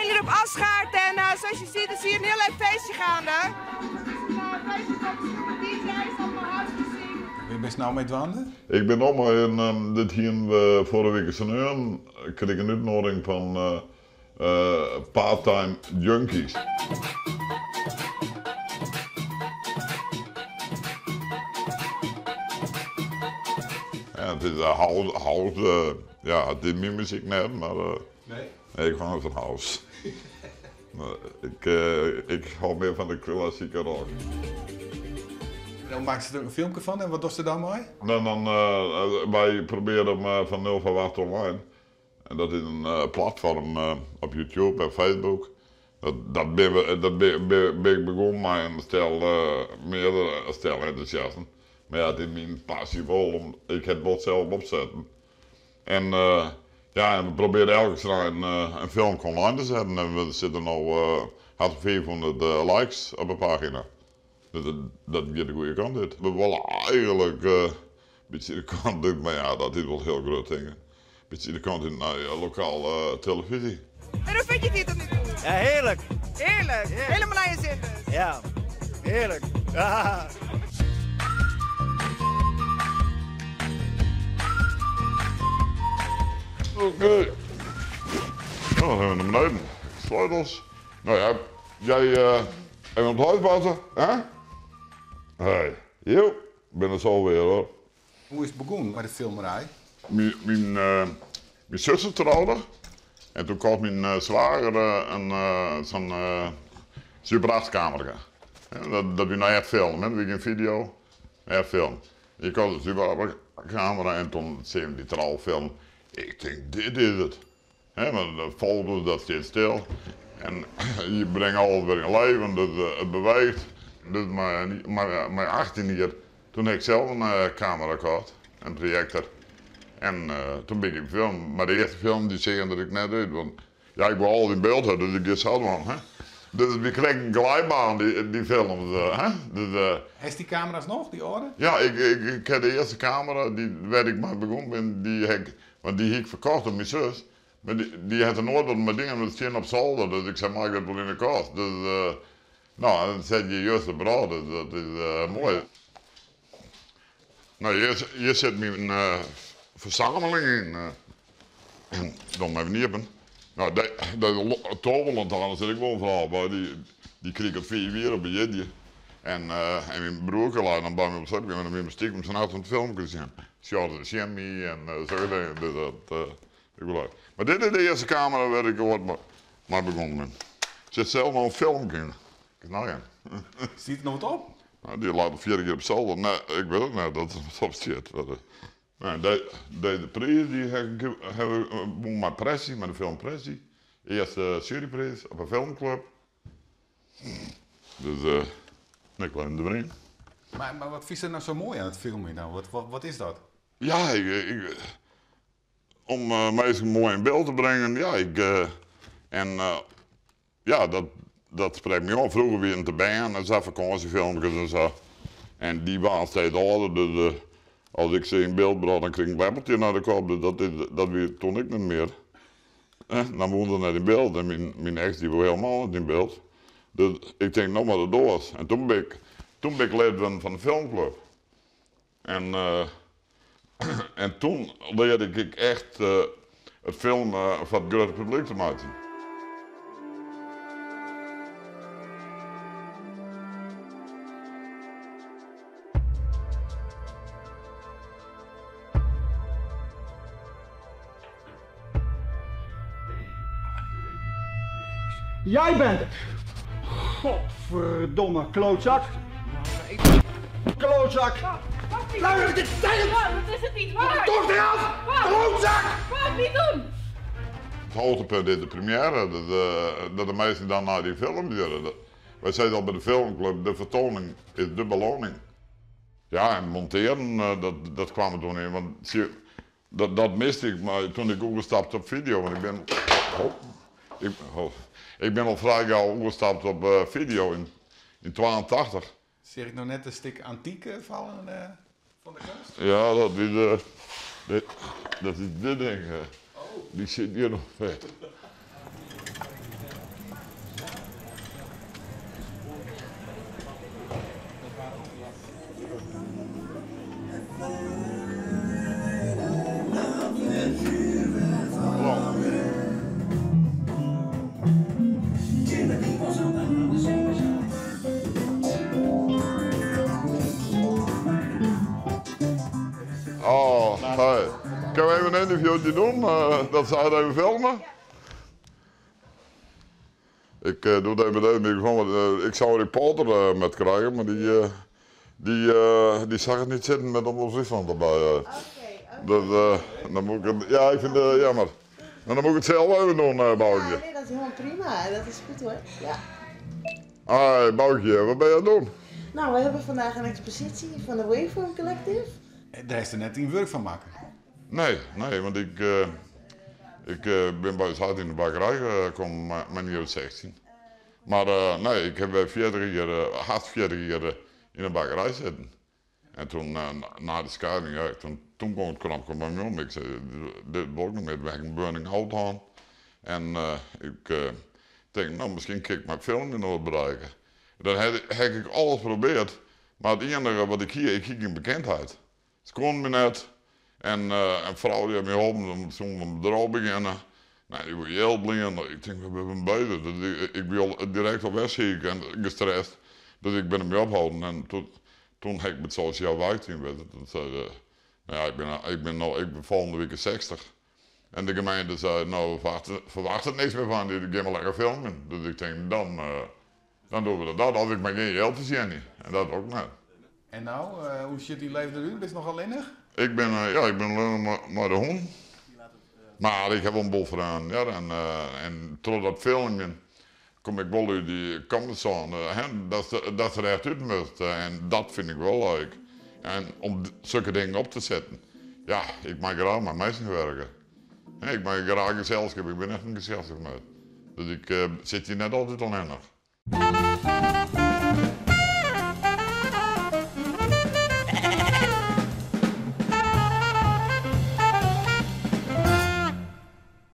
hier op Asgaard en zoals je ziet is hier een heel leuk feestje gaande. Het is een feestje van verschillende DJ's, allemaal housemuziek. Wêr bist no mei dwaande? Ik bin no mei in, dit hienen we foarige wike sneon, krige ik in útnoadiging fan Parttime Junkies. Ja, it is house, ja, it is myn muzyk net, mar ik hâld net fan house. Ik hâld mear fan de klassike rock. Dan makkest der in filmke fan en wat dochst der dan mei? Dan, wy probearje om fan nul foar wacht online. En dat is in platfoarm op YouTube en Facebook. Dat bin we, dat bin ik begûn mei in stel, meardere stel entûsjasten. Mar ja, it is myn passy wol om, ik ha it wol sels opsetten. En ja, en we probearje elke snein in filmke online te setten en we sitte no hast 500 likes op de pagina. Dus dat giet de goede kant út. We wolle eigenlik in bytsje de kant út, mar ja, dat is wol hiel grut tink ik. Bytsje de kant út nei lokale telefyzje. En hoe vind je het hier tot nu toe? Ja, heerlijk. Heerlijk. Helemaal naar je zin dus. Ja, heerlijk. Oké. Nou, dan hebben we naar beneden. Sleutels. Nou ja, jij even op het huis passen, hè? Hey, jo, bin der sa wer hoor. Hoe is it begûn mei de filmerij? Myn suster troude en toen kocht myn swager in sa'n Super 8 kamerke. Dat wie noch echt film, dat wie gjin video, echt film. Ik kocht in Super 8 kamera en toen seagen we dy troufilm. Ik tink, dit is it. Hè, want de foto's, dat stiet stil. En je bringt alles wer yn leven, dus it beweecht. Dus mei 18 jier, toen ha ik sels in kamera kocht, in projektor. En toen bin ik yn film. Mar de earste film dy seagen der ek net út, want ja, ik wol alles yn byld ha, dus ik gean sa dwaan. Hè. Dus it wie krekt in glijbaan, dy films. Hè. Dus, Hast dy kamera's noch, dy âlde? Ja, ik ha de earste kamera dy, wêr't ik mei begûn bin, dy ha ik, want dy hie ik ferkocht oan myn sus. Mar dy hat der noait wat mei dien, want it stie op solder, dus ik sei, mei ik dat wol yn de kast? Dus, no, en dan set je just de brâd, dus dat is moai. No, hjir sit myn fersameling yn. Dan even iepen. No, de toverlantaarn sit ek wol in ferhaal by. Dy krige ik 5 jier op de jierdei. En myn broerke lei dan by my op de sliepkeamer en dan wiene we stikem nachts oan it filmke sjen. Sjors en Sjimmy en sokke dingen. Dus dat ik wol leuk. Mar dit is de earste kamera wêr't ik oait mei begûn bin. Der sit sels noch in filmke yn. Ik noch in. Stiet der noch wat op? No, dy leit al 40 jier op solder. Nee, ik wit it net dat der wat op stiet. Nee, de priis dy ha ik wûn mei Pressie, mei de film Pressie. Earste sjuerypriis op in filmklup. Dus ik wol him der wer yn. Mar wat fynst der no sa moai oan it filmjen dan? Wat is dat? Ja, ik, om minsken moai yn byld te bringen, ja, ik, en ja, dat sprekt my oan. Froeger wienen it de bern en sa, fakânsjefilmkes en sa. En dy waarden steeds âlder, dus as ik se yn byld brocht, dan krige ik in kweppeltsje nei de kop. Dus dat wie toen ek net mear. Dan woene se net yn byld en myn eks dy woe helemaal net yn byld. Dus ik tink, no moat it oars. En toen bin ik lid wurden fan de filmklup. En en toen learde ik echt it filmen foar it grutte publyk te meitsjen. Jij bent het! Godverdomme, klootzak! Klootzak! Luister, dit is Dat is het niet waar! Toch eraf! Klootzak! Wat niet doen! It hoogtepunt is de première, dat de minsken dan nei dy film sjogge. Wy sizze al by de filmklup, de fertoning is de beloning. Ja, en montearen, dat kwam der toen yn, want dat miste ik mar toen ik oerstapte op video, want ik bin, oh, ik, oh, ik bin al frij gau oerstapt op video yn 82. Seach ik no net in stik antyk fallen fan de kast? Ja, dat is, dit, dat is dit ding. Dy sit hjir noch fet. een interviewtje doen, dat zij het even filmen? Ik doe het even met deze microfoon, want ik zou een reporter met krijgen, maar die zag het niet zitten met Omroep Friesland erbij. Oké, Dat, dan moet ik het, ja, ik vind het jammer. Maar dan moet ik het zelf even doen, Boukje. Ja, nee, dat is helemaal prima. Dat is goed hoor. Ja. Hoi, Boukje, wat ben je aan het doen? Nou, we hebben vandaag een expositie van de Waveform Collective. Daar is er net een werk van maken. Nee, nee, want ik ben bij Zuid in de bakkerij gekomen, maar niet uit 16. Maar nee, ik heb 40 jaar, haast 40 jaar in de bakkerij zitten. En toen, na de scheiding, ja, toen kwam het knopje bij me om. Ik zei, dit wil ik nog met, we hebben een burning out aan. En ik denk, nou, misschien kan ik mijn film nog wat bereiken. Dan heb ik alles geprobeerd, maar het enige wat ik hier, ik hier geen bekendheid. Ze konden me net. En een vrouw die heeft me geholpen om zo'n bedrijf beginnen. Nou, die wordt heel blind. Ik denk, we hebben beter. Dat ik ben al direct op weg ziek en gestrest. Dus ik ben ermee opgehouden. En toen heb ik met sociaal wijkteam werd. Toen zei ze, nou ja, ik ben volgende week 60. En de gemeente zei, nou, we verwachten niks meer van, die gaan maar lekker filmen. Dus ik denk, dan doen we dat. Als ik maar geen geld verzin niet. En dat ook niet. En nou, hoe zit die leven erin? Ben je nog alleenig? Ik ben alleen maar de hond. Maar ik heb wel een bol aan. Ja, en door dat filmen kom ik wel uit die comfortzone. Hè, dat ze er echt uit moet. En dat vind ik wel leuk. En om zulke dingen op te zetten. Ja, ik maak graag met mensen werken. Hè, ik maak graag gezelschap. Ik ben echt een gezelschap. Dus ik zit hier net altijd alleenig.